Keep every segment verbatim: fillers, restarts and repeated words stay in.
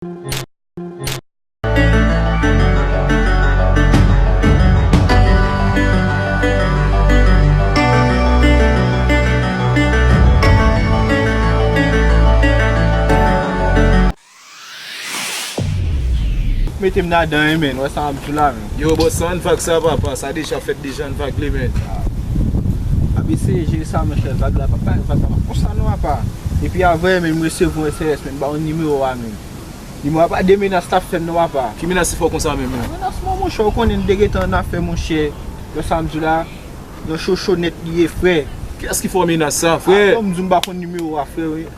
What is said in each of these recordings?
Mete m ladan, wi, men. Wè sa m ap di w la, men. Yo, bòs, ann vag sa, papa. Sa deja fèt deja, ann vag li, men. Ap eseye jere sa, monchè. Vag la, papa, vag la pa konsa, non, papa. Epi avè, men, m resevwa yon S M S, men, m ba w nimewo a, men. Nimewo a pa de menas l ap fè m, non, papa. Ki menas li fè w konsa, menm, men? Menas, mwen, monchè, ou konnen, n te gentan annafè, monchè. Wè sa m di w la, nan chocho nèt li ye, frè. Kiyès ki fè w menas sa, frè? Avan m di w m pa konn nimewo a, frè, wi.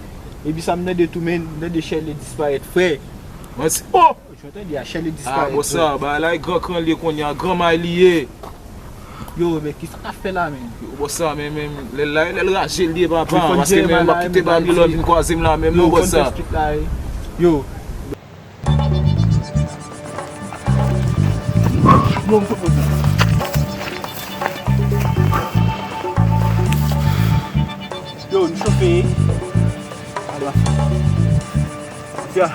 Epi sa m tande tou, men, m tande Shirley disparèt, frè. Mwen se, oh! Ou tande a, Shirley disparèt, frè. Ah, bòs sa, bagay la, e gran kran li ye kounye a, gran may li ye. Yo, men kisa n ap fè la, men? Yo, bòs sa, men, men, lè l la, lè l raje li ye, papa. Paske men, m ap kite Babilòn vin kwaze m la, menm non, bòs sa. Yo. Yo, nou chofe. Ala. Mafya.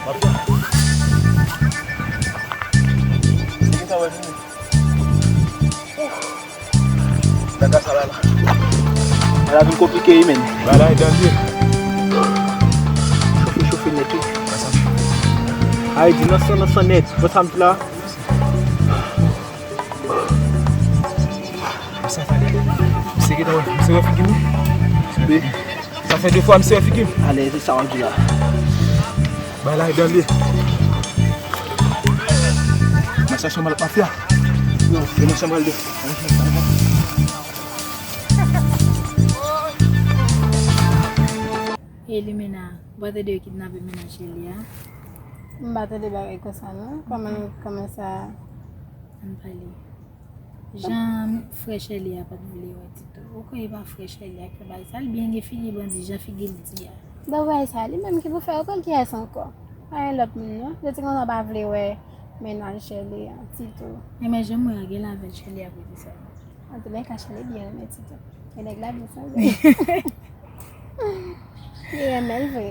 Mafya. Gade sa la la. Ala vin konplike wi, men. Bagay danje. Chofe, chofe nèt, wi. Ay, di nan san, nan san nèt. Bon, sa m di la. Sa fè, misye gentan wè, misye wè figi m, wi. Sa fè de fwa misye wè figi m. Ale, se sa w ap di la. Bagay la e danje. Nan chache mal mafya. Non, se nan chanm al de. E Limena, ou pa tande yo kidnape mennaj Shirley a? M pa tande bagay konsa non. Kòman, kòman sa? Ann pale. Jan frè Shirley a pa t vle wè Tito. Ou kwè e pa frè Shirley a k fè bagay sa? Li byen gen figi bandi, jan figi l di a. Bon, bagay sa, li menm ki pou fè yo pran kiyès ankò? Pa gen lòt moun non. Yo te kontan pa vle wè mennaj Shirley a, Tito. Enben, jan m wè a, gen lavèl Shirley ap rete sèlman. Antoulèka, Shirley byen renmen Tito. E nèg la byen sanble. Li renmen l vre.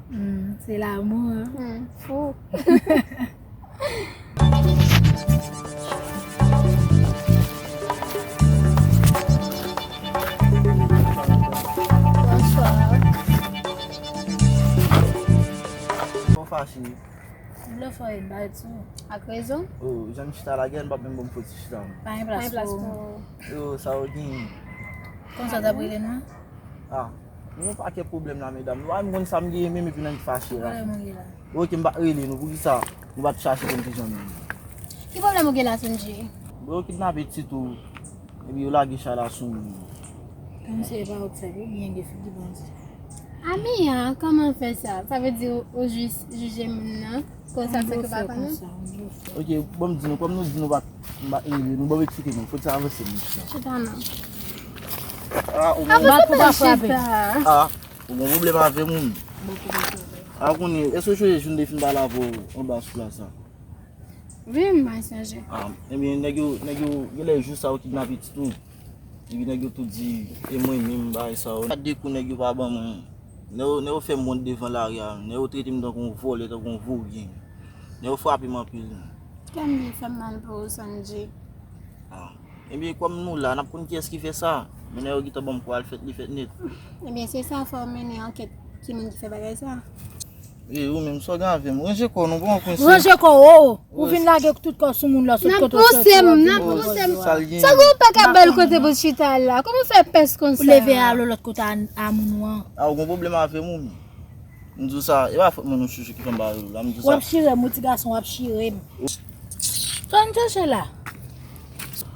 Hmm, se lanmou, hein? Hmm, fou. Bonswa. Ou fache? Blofè, m pa ret sou ou. Ak rezon? Oh, jan m chita la, gen m p ap menm bon m foti chita m. Pa gen plas pou ou. Yo, sa w genyen? Konsa w t ap rele nou an? Ah, nou yon pakèt pwoblèm la, medam. Nou pa menm konn sa m genyen menm epi n annik fache la. Ki pwoblèm ou gen la? Ok, m pa t rele nou. Poukisa nou pa t chache konn kijan nou ye? Ki pwoblèm ou gen la, Sondji? Bon, yo kidnape Tito. Epi yo lage chay la sou moun. Kòmsi e pa ou k fè l, ou byen gen figi bandi. Ami an, kòman fè sa? Sa vle di ou, ou jis jije moun nan? Konsa, sa ki pa konn ou? Ok, bon, m di nou, kòm nou di nou pa, nou pa, nou bon, eksplike nou, fòk sa avanse, nou chita. Chita non. Ah, ou gon, avanse pou pa frape. Ah, ou gon pwoblèm avè moun. Ah, konnen, èske w sonje jou n te fin pale avè w anba sou plas la? Wi, m pa sonje. Ah, ebyen, nèg yo, nèg yo, genlè jou sa yo kidnape Tito. Epi nèg yo tou di, e mwen menm, bagay sa yo. Gad de kou nèg yo pa ban mwen. Nèg yo, nèg yo fè m wont devan lari a. Nèg yo trete m tankou yon vòlè, tankou yon voryen. Nèg yo frape m anpil. Kè m byen fè m mal pou ou, Sondji. Ah. Ebyen, kòm nou la, n ap konn kiyès ki fè sa. Men nèg yo gentan ban m kou al fèt, li fèt nèt. Ebyen, se sa, fò w mennen ankèt ki moun ki fè bagay sa. E ou menm, sa w gen avè m? Ranje kò w non, bon, w konn se. Ranje kò w, o! Ou vin lage tout kò w sou moun la, sot kote w soti, w ap vin poze w. Sa gen? Sa gen yon pakèt bèl kote pou chita la. Kòman w fè pès konsa? Ou leve ale lòt kote a, a moun ou an. A, ou gon pwoblèm avè m ou menm? M di w sa, e pa fòt mwen non chouchou ki fè m ba ou la, m di w sa. W ap chire m, wi ti gason, w ap chire m. Sa n chache la?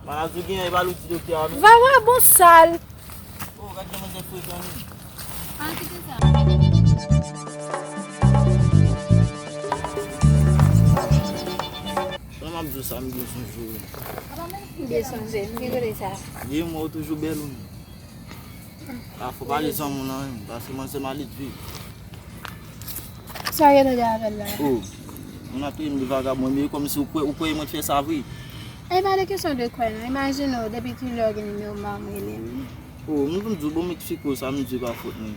Maladi w genyen, e pa l ou ti doktè a non. Vagabon sal. Oh, gad jan manzè frekan wi. Pa kite sa. Jan m ap di w sa, m byen sonje w wi. M byen sonje, m byen kote sa. Ye, mwen ou toujou bèl wi. A, fò pale zanmi w lan wi, paske manzè maledve. Sa w gentan di avè l la? Oh, moun ap trete m de vagabon, men kòmsi ou kwè, ou kwè mwen t fè sa vre? E pa de kesyon de kwè non. Imajine w, depi kilè w gen nimewo m pa janm rele m. Oh, m konn di w, bon, m eksplike w sa m di pa fòt mwen.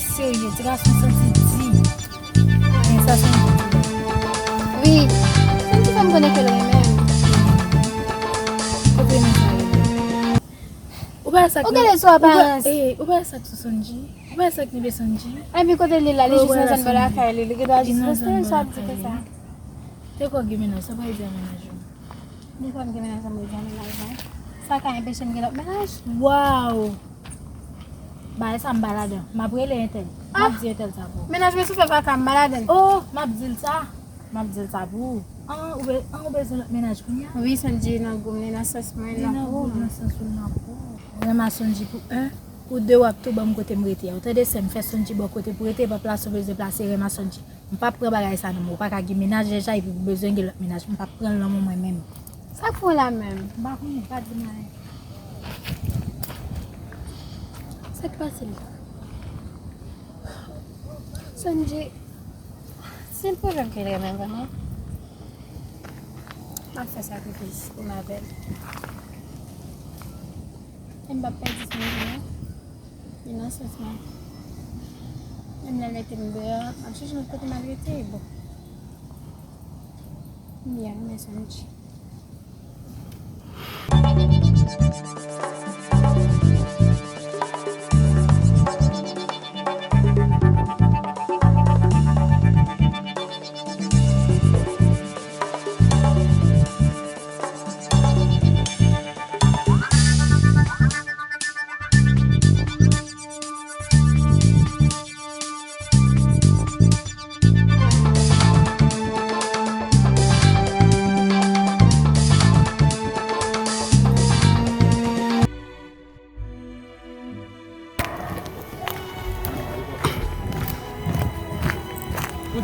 serye, ti gason santi di. Men sa Sonji di. Wi, Sonji fè m konnen ke l renmen m. Kote renmen sa renmen? Ou pa sa k... Ou gade sou aparans. Ou pa sa k sou Sonji? Ou pa sa k rive Sonji? Epi kote li la, li jis nan zòn bò lakay li. Li gen dwa jis rete l sou ap di konsa. Te kwè w gen mennaj, sa pa vle di a mennaj ou. Li fè m gen mennaj, sa m di a mennaj mwen. Sa ka enpeche m gen lòt mennaj? Waw! Bagay sa m pa ladan. M ap rele entèl. M ap di entèl sa pou ou. Mennaj mwen sou fè vaka, m pa ladan. Oh, m ap di l sa. M ap di l sa pou ou. An, ou be-, an, ou bezwen lòt mennaj kounye a? Wi, Sonji nan gou m, li nan sans mwen, li nan pou m. Nan sans ou, li nan pou ou. Renmen Sonji pou en, pou de, w ap tou ban m kote m rete a. Ou tande, sè m, fè Sonji ba w kote pou rete, pa plase w bezwen plase, renmen Sonji. M p ap pran bagay sa nan men w. Ou pa ka gen mennaj deja epi pou bezwen gen lòt mennaj. M p ap pran l nan men mwen menm. Sa k fè w la menm? M pa konnen, pa di m anyen. Sa k pase la? Sonji, se yon pwoblèm ke l renmen vrèman. M ap fè sakrifis pou m avè l. E m p ap pèdi Sonji non. Li nan sans mwen. Menm lè l mete m deyò, m ap chèche yon kote m al rete, bon. M byen renmen Sonji.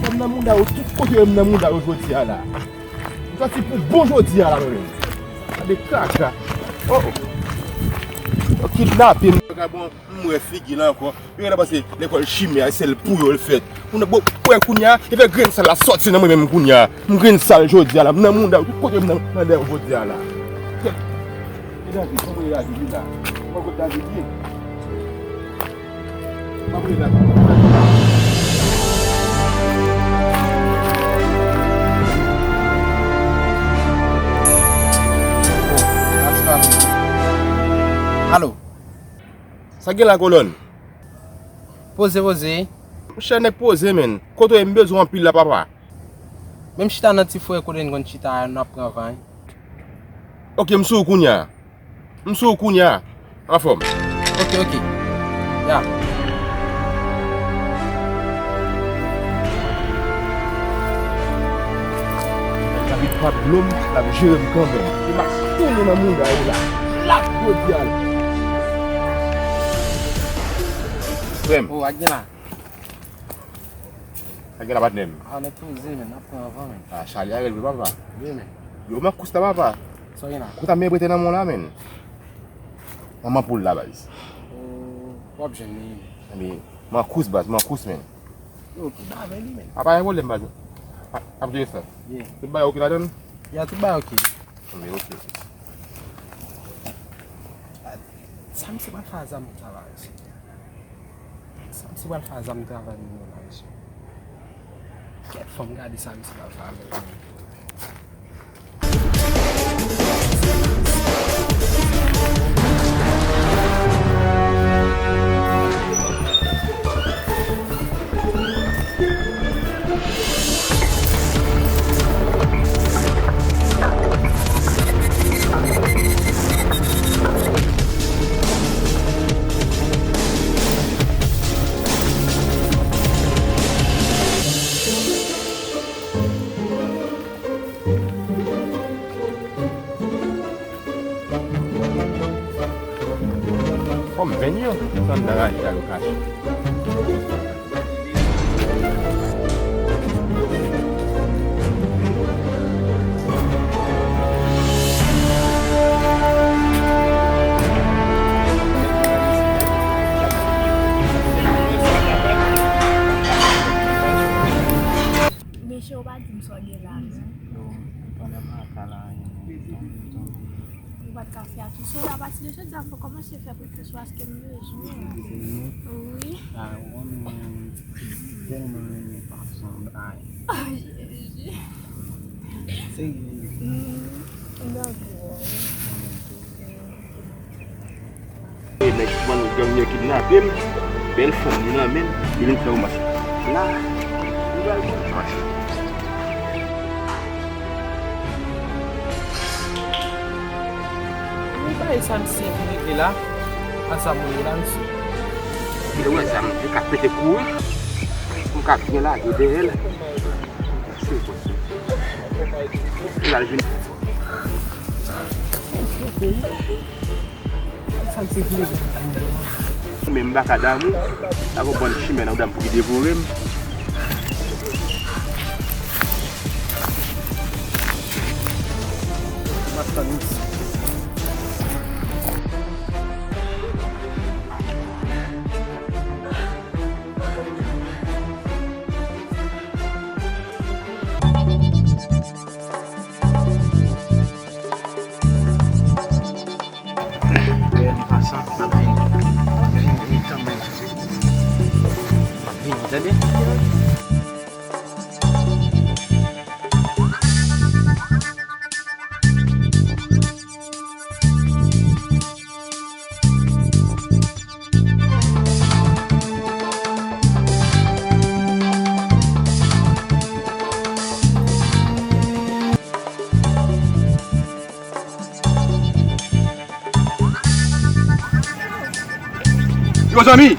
Mwen nan mouda yo, tout kote yo m nan mouda yo jodi a la. M sòti pou bon jodi a la, mwen menm. Gade kaka. Oh, oh. Yo kidnape m. Vagabon, m wè figi l ankò. Yo gentan panse lekòl chimè a, se sèl pou yo l fèt. Moun nan, bon, wè kounye a, e fè grenn sal la sòti nan mwen menm kounye a. M grenn sal jodi a la, m nan mouda yo, tout kote m nan, nan dèyè jodi a la. Kèt. E David, mwen voye David, li la. Mwen kot David ye? Mwen voye David. Alo. Sa gen la, kolòn? Poze, poze. Monchè, nèg poze, menn. Kote w ye? M bezwen w anpil la, papa. Men m chita nan ti fwè kote n konn chita a, n ap pran van, wi. Oke, m sou ou kounye a. M sou ou kounye a. Anfòm. Oke, oke. Ya. David pa blo m, l ap jere m kanmenm. E m ap tounen nan mouda yo la. Lak jodi a la. Frè m. Oh, ak gen la. Sa gen la, patnè m? Ah, nèg poze, men, n ap pran van, men. Ah, Charlie a rèl vre, papa. Wi, men. Yo, men kous la, papa. Sa gen la? Kous la, men prete nan men w la, men. Manman poul la, baz. Oh, w ap jwenn li, men. Ebyen, men kous, baz, men kous, men. Yo, ki bagay li, men. A, pa gen pwoblèm, baz. A, ap jere sa. Yeah. Tout bagay oke ladan l? Ya, tout bagay oke. Ebyen, oke. Sa misye pral fè a zam travay, se. Sa misye pral fè a zam travay nan mennaj. Kèt, fò m gade sa misye pral fè avèk mwen. Vennyo, sa m ta rachte alo kache. Mesye, ou pa di m sa w gen la, non. Yo, pandan m ap pale a, yo, tonbe, tonbe. Ou pa t ka fè a tou. So, apati de jodi a, fò w kòmanse fè prekosyon paske m bezwen w. Wi. Ah, ou konnen, tèlman renmen fason w bay. Ah, Jezi. Serye. Mm, m dakò, wi. E nèg ki ban gang yo kidnape m, bèl fanm li nan men l, li vin fè w mache. La, li pral fè w mache. Wi, bagay sa misye vin regle la, a sa moun yo la, misye. Li wè zam, li ka pete kouri, m ka byen lage dèyè l. Se bon. Li al vin. Sa m se vle. Men m baka damou, ak yon bann chimè nan dam pou ki devore m. M ap tann misye. Bèl fason, m ap vini. M ap vini, vini kanmenm. M ap vini, tande? Yo, zanmi!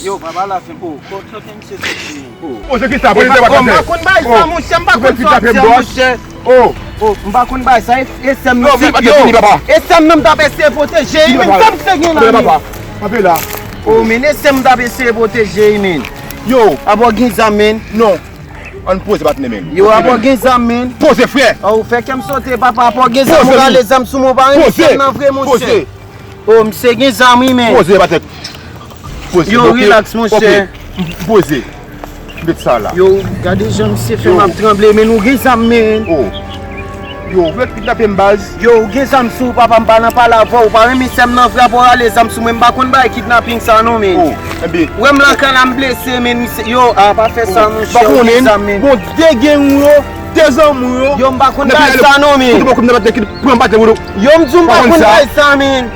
Yo, papa la fen. Oh, kote misye soti? Oh. Oh, se ki sa? Poze sa, papa. M pa konn bay sa, monchè, m pa konn sa, monchè. Oh. Oh, m pa konn bay sa, e, e sè m nan, yo, yo, e sè m nan m t ap eseye pwoteje, men sa misye gen la, men. Papa, papa. Kanpe la. Oh, men e sè m t ap eseye pwoteje, men. Yo. Apa w gen zam, men? Non. Ann poze, patnè, men. Yo, apa w gen zam, men? Poze, frè. Oh, ou fè kè m sote, papa, apa w gen zam, ou rale zam sou mwen, ou pa renmen sè m nan vre, monchè. Poze. Oh, misye gen zam, wi, men. Poze, patnè. Poze. Yo, relax, monchè. Ok. M poze. Met sa la. Yo, gade jan misye fè m ap tranble, men ou gen zam, men. Oh. Yo, ou vle kidnape m, baz? Yo, ou gen zam sou ou, papa, m pa nan pale avè w. Ou pa renmen sè m nan vre, apa w rale zam sou mwen, m pa konn bay kidnaping sa non, men. Oh, enben. Ou wè m lakay la, m blese, men, misye. Yo, a, pa fè sa, monchè, ou gen zam, men. Bondye gen ou yo, de zanmi w yo. Yo, m pa konn bay sa non, men. Yo, m di w m pa konn bay sa, men.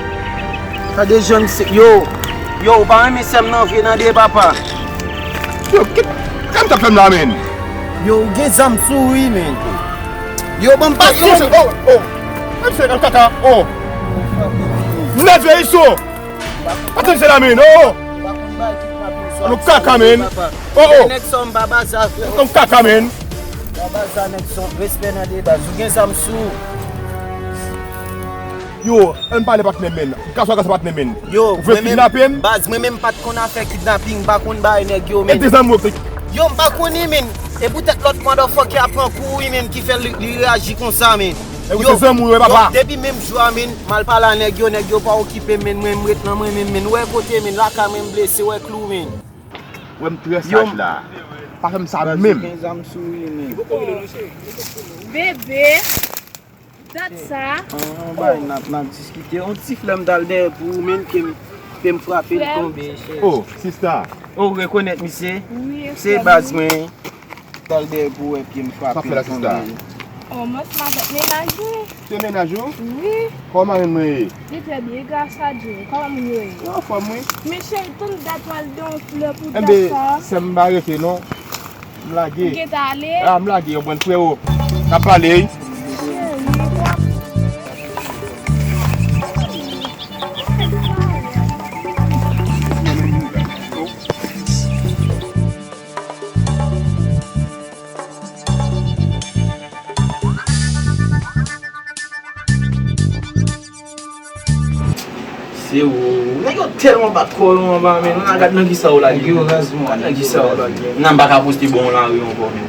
Gade jan misye, yo, yo, ou pa renmen sè m nan vre, tande, papa. Yo, ki, sa m t ap fè m la, men? Yo, ou gen zam sou ou, wi, men. Yo, ban m pa, yo. Oh, oh. Mwen se nan kaka, oh. Nève iso. Atann se la, men, oh. Nou kaka, men. Oh, oh. Nèg sa, m pa baza, frè. Nou kaka, men. Pa baza, nèg sa, respè nan de baz. Ou gen zam sou ou. Yo, ann pale, patnè, men. Gason a gason, patnè, men. Yo, ou vle kidnape m? Baz, mwen menm m pa t konn afè kidnaping, m pa konn bay nèg yo, men. E de zanmi w yo. Yo, m pa konnen, men. E poutèt lòt motherfucker a pran kou, wi, men, ki fè li, li reyaji konsa, men. E ou se zanmi w yo, papa. Yo, depi menm jou a, men, m al pale a nèg yo, nèg yo pa okipe m, men, mwen, m ret nan mwen menm, men. Ou wè kote, men, lakay mwen, m blese, ou wè klou, men. Ou wè m trè saj la. Pa fè m sa menm. Baz, ou gen zam sou ou, men. Bebe. Dat sa. An, bay, n ap, n ap diskite. On ti flè m t al dèyè pou ou, men ke m, ke m frape l tonbe, chè. Oh, sista. Oh, ou rekonèt misye? Wi, se baz mwen. T al dèyè pou wè ke m frape l tonbe. Oh, mwen se madanm, mennaj ou? Se mennaj ou? Wi. Kòman marenn mwen ye? Li trè byen, gras a Dye. Kòman moun yo ye? Yo anfòm, wi. Men cheri, tann dat w al de yon flè pou dat sa. Enben, sè m, m pa rete non. M lage. Ou gentan ale? A, m lage, yon bon freo. N ap pale, wi. Yo, nèg yo tèlman bat kò yo anba, men, nan gad nan kisa yo lage. Nèg yo raze, man. Gad nan kisa yo lage. Nan m pa ka poste bon lari ankò, men.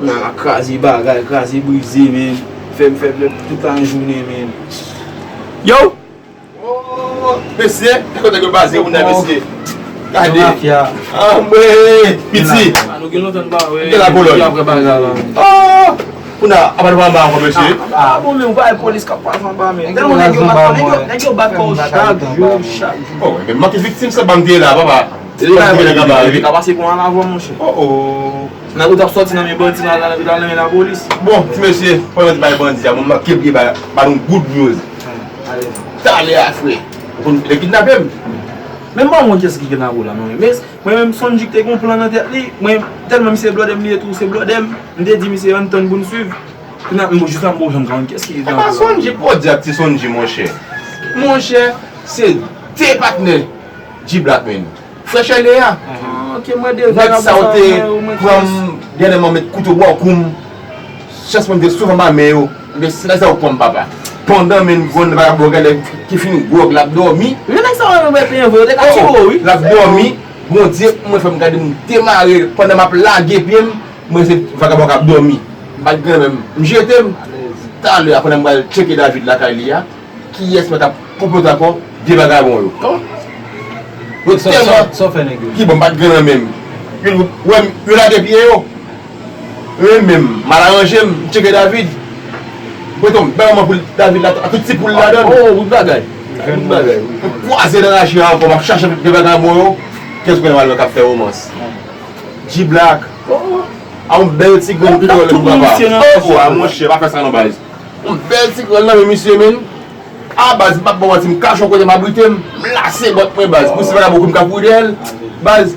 Nan kraze bagay, kraze brize, men. Fè m fè plè tout la jounen, men. Yo! Oh, mesye, kote yo baze moun nan, mesye? Gade. Mafya. Anmwe, piti. Ah, nou gen lontan n pa wè. Gen la Polòy. Epi apre bagay la. Oh! Kounye a, apa nou pa anba ankò, mesye? Ah, bon, men ou pa wè polis k ap pase anba, men. Tèlman nèg yo bat kò, nèg yo, nèg yo bat kò chak jou, chak jou. Oh, men manke viktim sa, banm te la, papa. Epi ka pase pou alavwa, monchè. Oh, oh. Nan ou t ap sòti nan men bandi, nan, nan, nan men lapolis. Bon, ti mesye, pandan ti bay bandi a, mwen manke bliye ba, ba nou good news. Talè a, frè. Ou konn lè kidnape m? Men m pa konn kiyès ki kidnape w la, non, men, men mwen menm Sonji ki te gen yon plan nan tèt li, mwen tèlman misye blòdè m li ye tou, se blòdè m, m te di misye ann tann pou n swiv. Kounye a, m jis la m poko janm ka konn kiyès ki kidnape w la. E pa Sonji, podyab ti Sonji, monchè. Monchè, se de patnè G-Black, men. Frè Chèle a. Ah, ok, mwen de nèg sa yo te pran m dènyèman, met kouto bò kou m. Chans mwen te souvan ba men yo. Men se nèg sa yo pran m, papa. Pandan men grann vagabon gade ki fin gwòg l ap dòmi. Men nèg sa yo mwen penyen vre, yo te ka tire w, wi. L ap dòmi. Bondye, mwen fè m gade m demare pandan m ap lage pye m, mwen se vagabon k ap dòmi. M pa t gen menm. M jete m. Talè a pandan m pral tcheke David lakay li a. Kiyès mwen t ap konplote ankò? De vagabon yo. Yo tèlman. Ki bon, m pa t gen nan men m. Yo wè m, yo lage pye yo. Yo menm, mal aranje m, m tcheke David. Mwen tonbe bèl manman pou David la, a tout ti poul ladan l. Oh, bout bagay. Bout bagay, wi. M kwaze nan raje a ankò, m ap chache de vagabon yo. Kiyès mwen wè k ap fè romans? G-Black. A yon bèl ti grenn pito lè m papa. Oh, oh, a monchè, pa fè sa non, baz. Yon bèl ti grenn nan men misye, men. Ah, baz, m p ap ba w manti, m kache yon kote, m abrite m, m lase bòt mwen, baz. Pou si vagabon kou m ka kouri dèyè l, baz.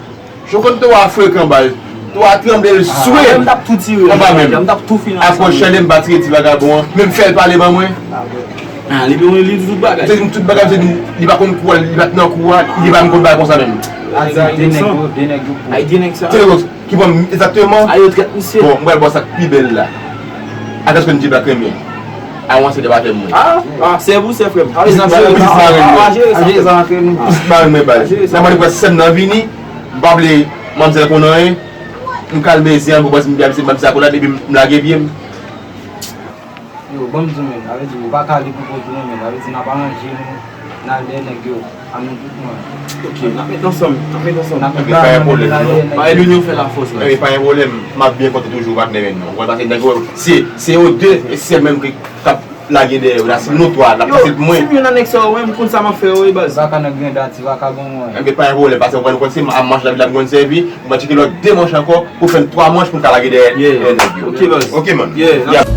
Jan w konn twa frekan, baz. Twa tranble l swe. M t ap tou tire. Anba men m. M t ap tou fini ansanm. Apre Chèle, m pa tire ti vagabon an, men m fè l pale ban mwen. Ah, li gen yon li di tout bagay. Se di m tout bagay, se di li pa konn kou a, li pa t nan kou a, li pa menm konn bagay konsa menm. A di de nèg yo, de nèg yo pou. Ay, de nèg sa. Se yo ki ban m egzakteman. Ay, yo trèt misye. Bon, m pral ba w sa k pi bèl la. Atè sou G-Black renmen. A yon ansyen de batèm mwen. Ah, ah, sè pou sè, frè m. Pitit mari mwen. Pitit mari mwen, baz. Nan mande pou sè m nan vini, m pa vle manmzèl konn anyen. M kalme zen an pou baz m byen, m byen akolad, epi m lage pye m. Yo, ban m di w, men, sa vle di, ou pa ka li pou kont ou non, men, sa vle di, n ap aranje nou, n al dèyè nèg yo, a nou tout mwen. Ok, n ap met ansanm, n ap met ansanm. N ap met bagay nou, men n al dèyè nèg yo. Bay linyon fè lafòs la. Ebyen, pa gen pwoblèm, m ap byen konte toujou, patnè, men non. Ou konn pase nèg yo, se, se yo de, e se menm ki, k ap lage dèyè yo la, si nou twa, n ap pase l pou mwen. Yo, si m youn nan nèg sa yo, men, m konn sa m ap fè yo, wi, baz. Baka nan grenda, ti vakabon, mwen. Ebyen, pa gen pwoblèm, pase ou konn se m ap mache la, m konn sèvi, m ap tcheke lòt de manch ankò, pou fè n twa manch pou n ka lage dèyè, dèyè nèg yo. Ok, baz. Ok, man. Yeah.